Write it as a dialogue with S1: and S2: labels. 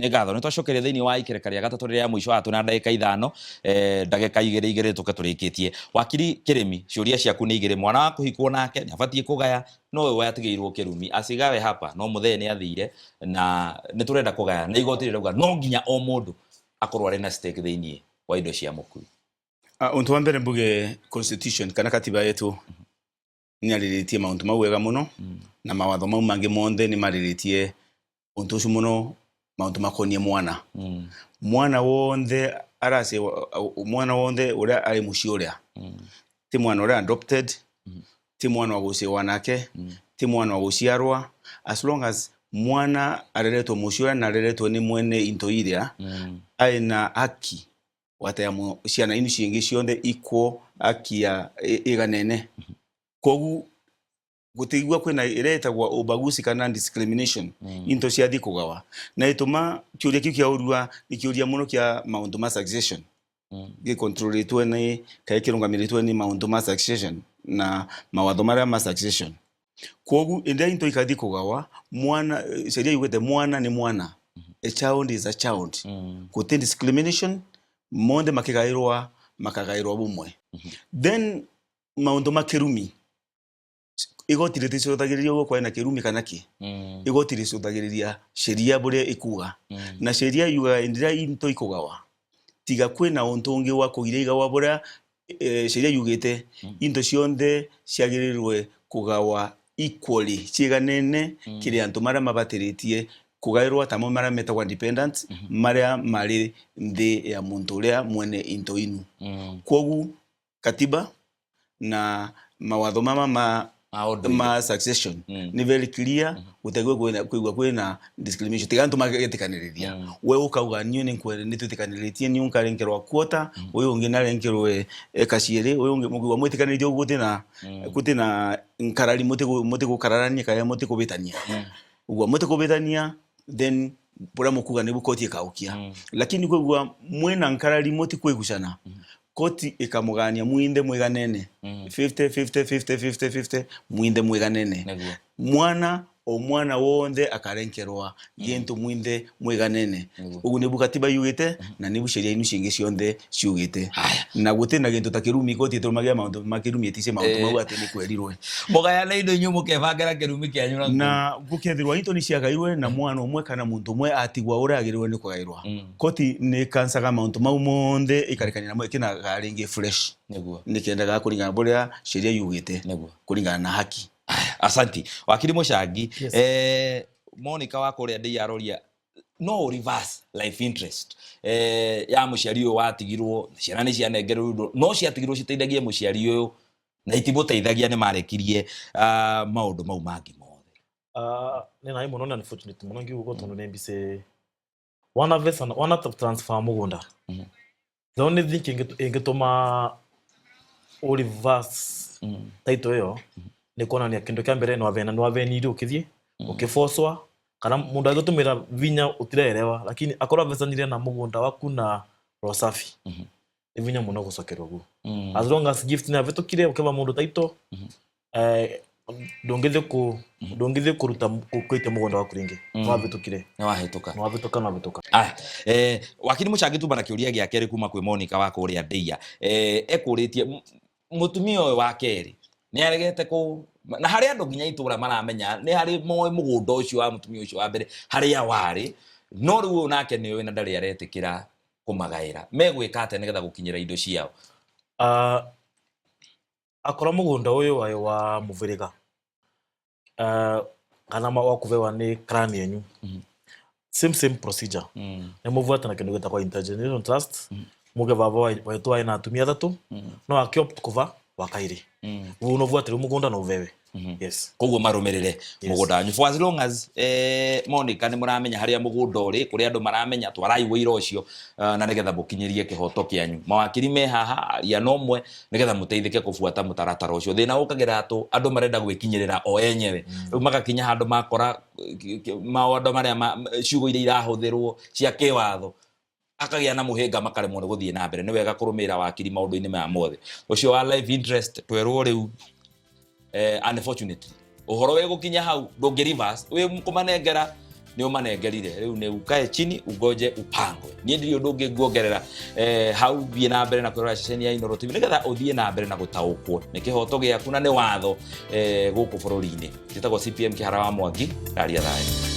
S1: Nĩ ngatho. Nĩ twacokeria thĩinĩ wa ikereka rĩa gatatũ rĩrĩa mũico haha twĩna ndagĩka 5, ndagĩka 2 2 tũke tũrĩkĩtie. Wakiri Kĩrĩmi, ciũria ciaku nĩ igĩrĩ. Mwana wa kũhikwo nake nĩ abatiĩ kũgaya, no ũyũ watigĩirwo kĩrumi asigawe hapa, no mũthee nĩ athire na nĩ tũrenda kũgaya, na igoti rĩrauga no nginya o mũndũ akorwo arĩ na stake thĩinĩ wa indo cia mũkui.
S2: Untu wa mbere mbuge constitution kana katiba yetu nĩ yarĩrĩtie maũndũ mau wega mũno, na mawatho mau mangĩ monthe nĩ marĩrĩtie ũndũ ũcio mũno, maũndũ makonie mwana. Mwana wonthe arace, mwana wonthe ũrĩa arĩ mũciĩ ũrĩa, ti mwana ũrĩa adopted, ti mwana wa gũciarwa nake, ti mwana wa gũciarwa, as long as mwana areretwo mũciĩ ũrĩa na areretwo nĩ mwene into iria, arĩ na haki wata ya ciana inu ciingĩ cionthe equal, haki ya iganene. Kogu gutigua kwina ĩrĩa ĩtagwa ubaguzi kana discrimination into ciathi kugawa. Na ituma kiuria kiu kia urua ni kiuria muno kia maundu ma succession, gikontrolitwe ni kai kirungamiritwe ni maundu ma succession na mawatho maria ma succession. Kogu india into ikathi kugawa, mwana, sheria yugite mwana ni mwana, a child is a child, guti discrimination, monthe makigairwa makagairwa bumwe. Then maundu ma kirumi, igoti riticũthagĩrĩria ũguo kwena kĩrumi kana kĩ. Igoti rĩcũthagĩrĩria sheria bũrĩa ikuga, na sheria yugaga hĩndĩ ĩrĩa into ikugawa, tiga kwĩna ũntũ ũngĩ wa kũgiria igawa bũrĩa sheria yugĩte, into cionthe ciagĩrĩrwe kũgawa equally, ciiganene, kĩrĩ antũ marĩa mabatĩrĩtie kũgaĩrwo, tamo marĩa metagwo dependents, marĩa marĩ nthĩ ya muntu ũrĩa mwene into inu. Kwogu katiba na mawatho mama ma
S1: Maũndũ
S2: ma succession ni very clear, gutegwe kwina kuigua kwina discrimination tiga antu magetikaniriria. We ukauga niĩ nĩ nkwere nĩ twĩtĩkanĩrĩtie, niĩ nkarenkerwa quarter, ũyũ ũngĩ narenkerwe eka cierĩ, ũyũ ũngĩ mũkigua mwĩtĩkanĩrĩtie ũguo, gũtina nkarari, mũtigũkararania kana mũtikũbĩtania ũguo, mũtikũbĩtania, then bũrĩa mũkuga nĩguo koti ĩkaũkia. Lakini kwĩgua mwĩna nkarari, mũtikwĩgucana, koti ĩkamũgania mwinde mwiganene, 50 50 50 50 50, mwinde mwiganene. Mwana o mwana wonthe akarenkerwa gintu, mwinthe mwiganene. Ugu nibu katiba yugite na nibu sheria inu ciingi cionthe ciugite.
S1: Haya.
S2: Na gutina gintu ta kirumi, koti iturumagia maundu ma kirumi, etice maundu mau ati ni kwerirwe.
S1: Mũgayane indo inyuĩ, mũkebangĩra kĩrumi kĩanyu na
S2: Na gukethirwa into ni ciagairwe na mwana umwe kana muntu umwe atigwa uria agiriwe ni kugairwa, koti ni kansaga maundu mau monthe, ikarekania namo ikinaga ringi fresh. Nikendaga kuringana buria sheria yugite, kuringana na haki.
S1: Aya, asanti wakiri Mũcangi.
S3: Yes.
S1: Monica wa kũrĩa ndĩ aroria no reverse life interest ya mũciari ũyũ watigirwo, ciana nĩ cianengerwo indo no ciatigirwo citeithagie mũciari ũyũ na itimũteithagia, nĩ marekirie maũndũ mau mangĩ mothe.
S3: Nĩ naĩ mũno na unfortunate mũno ngiuga tondũ nĩ mbice wana vesa wana transfer mũgũnda. The only thing ĩngĩtũma ũ reverse title ĩyo nĩ kuonania kĩndũ kĩa mbere nĩ wavenire ũkĩthiĩ ũkĩbocwa kana mũndũ agĩtũmĩra vinya ũtirerewa, lakini akorwo avecanire na mũgũnda waku na roho safi, nĩ vinya mũno gũcokerwo guo, as long as gift nĩ avĩtũkire ũkĩva mũndũ title, ndũngĩthiĩ kũruta kwĩtia mũgũnda waku rĩngĩ, nĩ wavĩtũkire.
S1: Nĩ wahĩtũka.
S3: Nĩ wavĩtũka, nĩ wavĩtũka.
S1: Aya, wakiri Mũcangi, tuma na kĩũria gĩa kerĩ kuma kwĩ Monica wa kũrĩa Ndĩia. Ekũrĩtie mũtumia ũyũ wa kerĩ nĩ aregete kũ na harĩ andũ nginya itũra maramenya nĩ harĩ moĩ mũgũnda ũcio wa mũtumia ũcio wa mbere harĩa warĩ, no rĩu ũyũ nake nĩ ũĩ na ndarĩ aretĩkĩra kũmagaĩra. Megwĩka atĩa nĩgetha gũkinyĩra indo ciao?
S3: Akorwo mũgũnda ũyũ warĩ wa mũbĩrĩga kana wa kũbewa nĩ clan yenyu, same same procedure, nĩ mũbuate na kĩndũ gĩtagwo intergenerational trust. Muge baba wetu arĩ na atumia atatũ, no akĩopt kũba wa kairĩ, rĩu no buate rĩu mũgũnda no ũbewe, yes.
S1: Koguo marũmĩrĩre mũgũnda wanyu for as long as Monica nĩ mũramenya harĩa mũgũnda ũrĩ, kũrĩa andũ maramenya twarai wĩira ũcio, na nĩgetha mũkinyĩrie kĩhoto kĩanyu. Mawakiri me haha, aria no mwe nĩgetha mũteithĩke kũbuata mũtaratara ũcio. Thĩna ũkagĩra atũ andũ marenda gwĩkinyĩrĩra o enyewe, rĩu magakinya handũ makora maũndũ marĩa ciugo iria irahũthĩrwo cia kĩwatho akagĩa na mũhĩnga, makaremwo nĩ gũthiĩ na mbere. Nĩ wega kũrũmĩrĩra wakiri maũndũ-inĩ maya mothe. Ũcio wa life interest twerwo rĩu, unfortunately ũhoro wĩ gũkinya hau ndũngĩ reverse, wĩ kũmanengera Nĩ ũmanengerire, rĩu nĩ ukae chini ungoje upangwe. Niĩ ndirĩ ũndũ ũngĩ nguongerera hau. Thiĩ na mbere na kwĩrora ceceni ya Inooro TV nĩgetha ũthiĩ na mbere na gũtaũkwo nĩ kĩhoto gĩaku na nĩ watho gũkũ bũrũri-inĩ. Njĩtagwo CPM Kĩhara wa Mwangi, raria thayũ.